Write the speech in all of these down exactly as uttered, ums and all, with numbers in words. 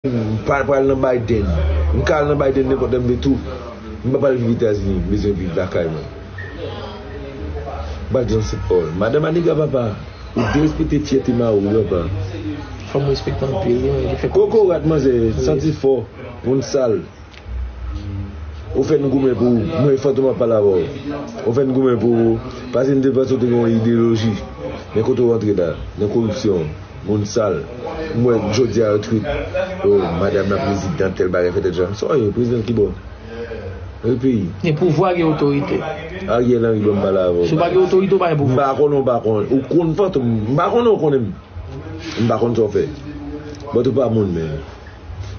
M pa pral nan Biden. M ka al nan Biden nenpòt lè m vle tou. M pa pral viv Etazini, m bezwen viv lakay mwen. M pral viv nan Sent Pòl. Madanm Aniga, papa, ou derespekte fyète mari w, wi, papa. Fanm respekte anpil, wi, li fè Kokorat, manzè, santi fò, moun sal. Ou fè n goumen pou ou. Mwen, Fantom ap pale avè w. Ou fè n goumen pou ou. Paske n te panse w te gen yon ideoloji. Men kote w antre la, nan koripsyon, moun sal. M wè jodi a yo twit. Oh, madanm nan prezidan, tèl bagay fè tèt jan. Sa w ye, prezidan ki bò? Nan peyi. Gen pouvwa, gen otorite. Ariel Henry, ban m pale avè w. Si w pa gen otorite, w pa gen pouvwa. M pa konnen, w pa konnen. Ou konn Fantom. M pa konnen, w konnen m. M pa konn sa w fè. But ou pa moun, men.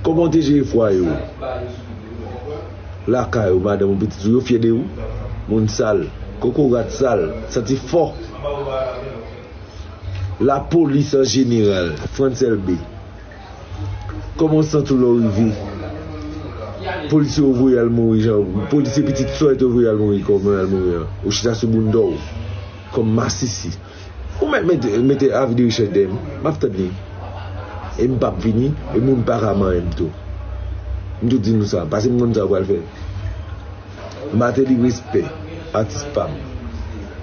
Kòman w te jere fwaye w? Lakay ou, madanm ou, pitit ou, yo fyè de ou? Moun sal, kokorat sal, santi fò. Lapolis an jeneral, Frantz Elbé. Kòman w santi w lè w rive? Polisye yo voye al mouri, jan, polisye pitit sè w te voye al mouri, kòman al mouri an? Ou chita sou bounda w, kòm masisi. Ou mèt mete, mete avi de rechèch dèyè m. M ap tann li. E m p ap vini, e moun pa ka manyen m tou. M tou di nou sa, paske m konn sa yo pral fè. Martelly, respè, atis pa m.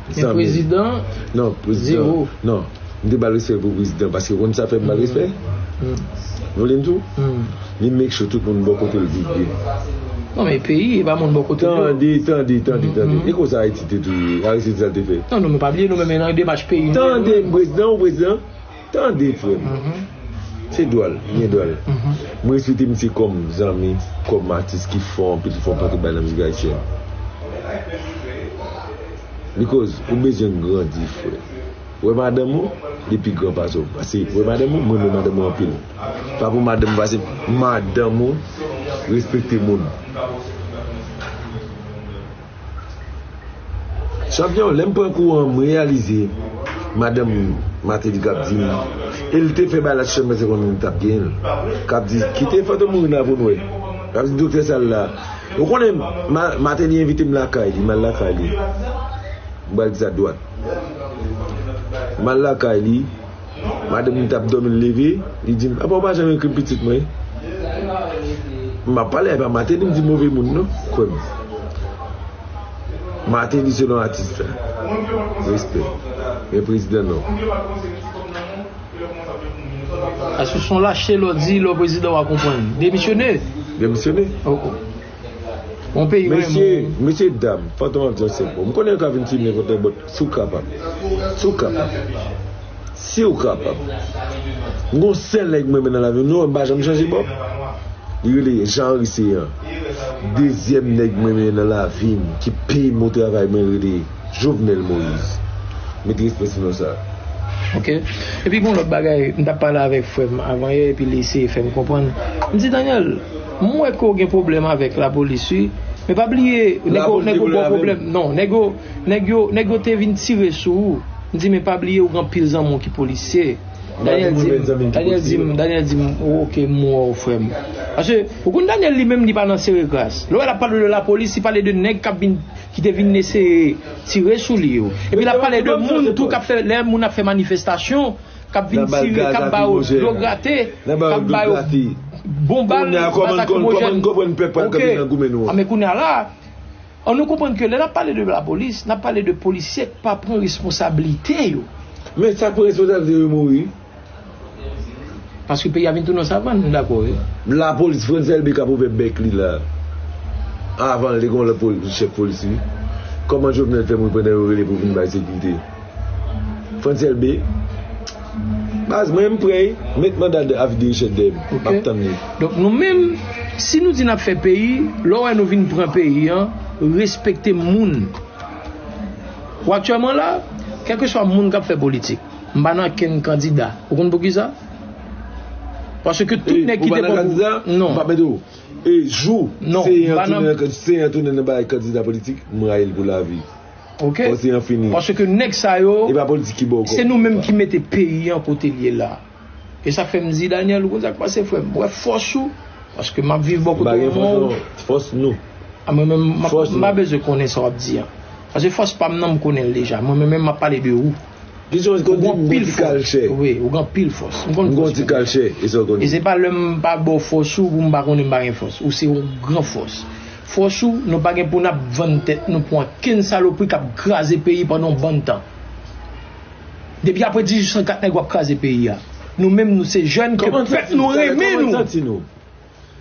Men zanmi. Prezidan, non, prezidan, zewo. Non, m te ba l respè pou prezidan, paske ou konn sa fè m ba l respè? Mm. Vle m tou? Mm. Li make sure tout moun bò kote l viv byen. Non, men peyi, e pa moun bò kote l yo. Tande, tande, tande, tande. Mm. E konsa Ayiti te tou ye. Aristide sa l te fè. Non, non, men pa bliye nou menm nan demach peyi nou. Tande, m prezidan, ou prezidan. Tande, frè m. Mhm. Se dwa l, byen dwa l. Mhm. Mwen respekte misye kòm zanmi, kòm atis ki fò anpil, ki fè yon pakèt bagay nan mizik ayisyèn. Because ou bezwen grandi, frè. Wè madanm ou, li pi gran pase w. Paske wè madanm ou, mwen renmen madanm ou anpil. Pa pou madanm ou, paske madanm ou respekte moun. Chanpyon, lè m pran kou an, m reyalize madanm Martelly k ap di m, e l te fè bagay la, chanpyon, se konn m t ap genyen l. K ap di, kite Fantom mouri la pou n wè. K ap di, doktè sa l la. Ou konnen, Ma-, Martelly envite m lakay li, m al lakay li. M pral di sa dwat. M al lakay li, madanm li t ap dòmi, l leve, li di m, "Apa w pa janm ekri m pitit mwen?" M ap pale, e pa Martelly m di move moun, non, kwè m. Martelly selon atis la. Respè. Men prezidan non. Paske se yon lachte lè w di lè w prezidan w a konprann. Demisyone. Demisyone. Oh, oh. Yon peyi menm. Mesye, mesye dam, Fantom ap di yon sèl mo. M konnen yo ka vin filme kontan, but si w kapab. Si w kapab. Si w kapab. M gon sèl nèg mwen renmen nan lavi m, non, m pa janm chanje bò. Li rele Jean Henry Céant. Dezyèm nèg mwen renmen nan lavi m, ki peye m yon travay mwen, rele Jovenel Moïse. Met respè sou non sa. Ok. Epi gon lòt bagay, m t ap pale avèk frè m avan yè, epi li eseye fè m konprann. M di, Daniel, m wè ke w gen pwoblèm avèk lapolis, wi. Men pa bliye, nèg yo, nèg yo gen pwoblèm. Non, nèg yo, nèg yo, nèg yo te vin tire sou ou. M di, men pa bliye, ou gen anpil zanmi w ki polisye. Daniel di m, Daniel di m, Daniel di m, "Oh, ok, m wè w, frè m." Paske, ou konn Daniel li menm, li pa nan sere kras. Lè w wè l ap pale de lapolis, li pale de nèg k ap vin, ki te vin eseye tire sou li yo. Epi l ap pale de moun tou k ap fè, lè moun ap fè manifestasyon, k ap vin tire, k ap ba yo dlo grate, k ap ba yo bon bal, gaz lakrimojèn. Ok. A, men kounye a la, an nou konprann ke lè n ap pale de lapolis, n ap pale de polisye k pa pran responsablite yo. Men sa k pran responsablite yo mouri. Paske peyi a vin tounen yon savann, m dakò, wi. Lapolis, Frantz Elbé k ap ouvè bèk li la. Avan l te gen yon lòt poli-, chèf polis, wi. Kòman Jovenel fè mouri pandan yo rele pou vin bay sekirite? Frantz Elbé. Baz, mwen m prè, met manda de avi de rechèch dèyè m. Ok. M ap tann li. Donk nou menm, si nou di n ap fè peyi, lè w wè nou vin pran peyi an, respekte moun. Ou aktyèlman la, kèlkeswa moun k ap fè politik, m pa nan kenn kandida. Ou konn poukisa? Paske tout nèg ki te bò pou, non. M pa mete w. E jou Senyè tounen nan, Senyè tounen nan bagay kandida politik, m rayi l pou lavi. Ok. Fò Senyè fini. Paske nèg sa yo, e pa politik ki ba w kòb. Se nou menm ki mete peyi an kote l ye la. E sa k fè m di, Daniel, ou konn sa k pase, frè m? Wè fòs ou, paske m ap viv bò kote w, non. Fòs nou. A, mwen menm, m ap, m pa bezwen konnen sa w ap di an. Paske fòs pa m nan, m konnen l deja. Mwen menm, m ap pale de ou. Gen jan ou konn di m gon ti kal chè. Wi, ou gen anpil fòs. M konn fòs. M gon ti kal chè, e sa ou konn di. E se pa lè m pa ba w fòs ou pou m pa konnen m pa gen fòs. Ou se yon gran fòs. Fòs ou, nou pa gen pou n ap vann tèt nou pou ankenn salopri k ap kraze peyi pandan yon bann tan. Depi apre dizuit san kat nèg w ap kraze peyi a. Nou menm nou se jèn ke pèp nou renmen nou.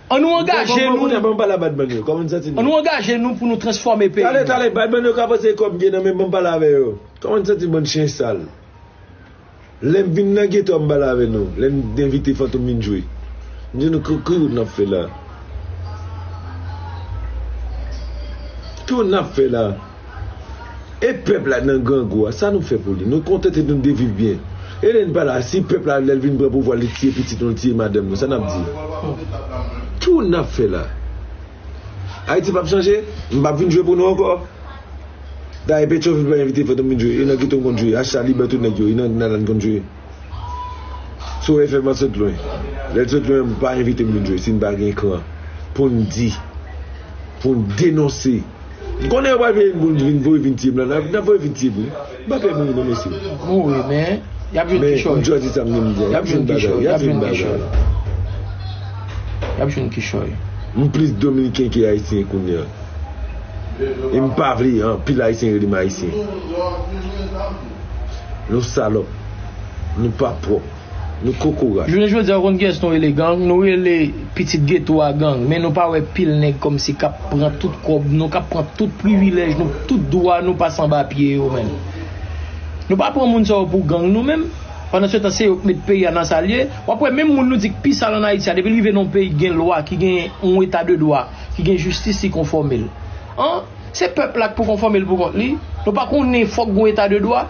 An nou angaje nou. An nou angaje nou pou nou transfòme peyi nou. Talè, talè, Badman yo ka panse kòb gen nan men m, ban m pale avè yo. Kòman n santi bann chen sal? Lè m vin nan geto a m pale avè nou, lè n envite Fantom vin jwe. M di nou ki wout n ap fè la? Ki wout n ap fè la? E pèp la nan grangou a, sa nou fè pou li? Nou kontante nou de viv byen. E lè n pa la, si pèp la lè l vin pran pouvwa l tiye pitit nou, l tiye madanm nou, sa n ap di? Ki wout n ap fè la? Ayiti p ap chanje, m p ap vin jwe pou nou ankò. Dayè Petyonvil pa envite Fantom vin jwe, e nan geto m konn jwe, Acha Libè tout nèg yo, e nan Nalàn konn jwe. Sou F M an sot lwen. Lè l sot lwen, pa envite m vin jwe si n pa gen kran pou n di, pou n denonse. M konnen yo pral vin pou n vin voye vin tiye m la, n ap voye vin tiye m wi. M pa pè mouri non mesye. Mouri men y ap jwenn kichòy. Men m jodi sa m gen m di a, y ap jwenn bagay, y ap jwenn bagay. Y ap jwenn kichòy. M plis dominiken ke ayisyen kounye a. E m pa vle anpil ayisyen rele m ayisyen. Nou salòp. Nou pa pwòp. Nou kokorat. Jounen jodi a ou konn kiyès nou rele gang? Nou rele pitit geto a gang. Men nou pa wè pil nèg kòmsi k ap pran tout kòb nou, k ap pran tout privilèj nou, tout dwa nou pase anba pye yo menm. Nou pa pran moun sa yo pou gang nou menm. Pandan se tan se yo k met peyi a nan sa l ye. W ap wè menm moun nou di k pi sal ann Ayiti a, depi l rive nan yon peyi ki gen lwa, ki gen yon eta de dwa, ki gen jistis, li konfòme l. An, se pèp la k pou konfòme l pou kont li. Nou pa konnen fòk gen yon eta de dwa?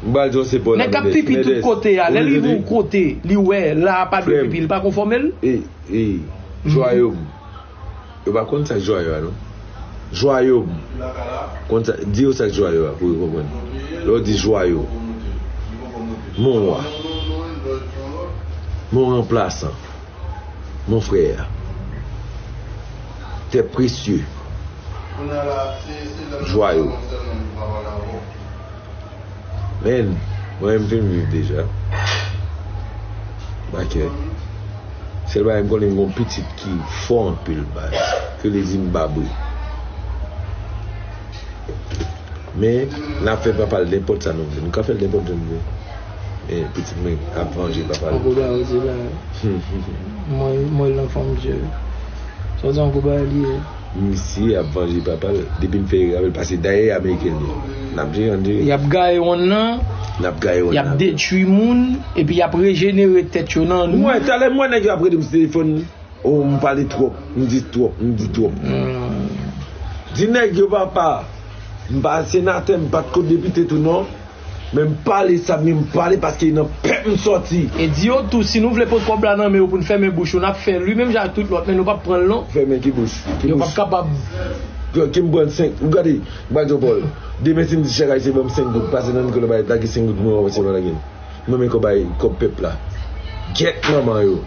M pral di w se pa w la. Nèg k ap pipi tout kote a, lè l rive yon kote, li wè la a pa dwe pipi, li pa konfòme l? E, e, jwayo m. Yo pa konn sa k jwayo a non. Jwayo m. Konn sa, di yo sa k jwayo a pou yo konprann. Lè w di jwayo. Mon wa. Mon ranplasan. Mon frè. Tè presye. Jwayo. Men, mwen menm m fin viv deja. Bakè. Sèl bagay m konnen m gon pitit ki fò anpil baz. Ke li di m babri. Men, n ap fè papa l nenpòt sa nou vle. Nou ka fè l nenpòt jan nou vle. Men, pitit mwen ap vanje papa l. Uncle Barry se la. Mwen, mwen l'enfant de Dieu. Sa w di Uncle Barry li ye? Misye ap vanje papa l. Depi m fè erè avè l, paske dayè ameriken l ye. N ap jere, n ap jere. Y ap gaye wonn nan. N ap gaye wonn nan. Y ap detwi moun, epi y ap rejenere tèt yo nan nou. Ou wè, talè m wè nèg yo ap rele m sou telefòn. Oh, m pale twòp, m di twòp, m di twòp. Di nèg yo papa, m pa senatè, m pa t ko depite tou non. Men m pale sa m gen m pale paske e nan pèp m sòti. E di yo tou, si nou vle pot kòb la nan men yo pou n fèmen bouch yo, n ap fè l wi, menm jan ak tout lòt, men nou p ap pran l non. Fèmen ki bouch? Ki bouch? Yo p ap kapab. Ki m pran senk, ou gade, m pral di w pawòl. Demen si m di chak ayisyen ban m senk goud, pase nan Nicolas bay lage senk goud pou mwen wè si w pa lage l. Mwen men kòb bay kòb pèp la. Gyèt manman yo.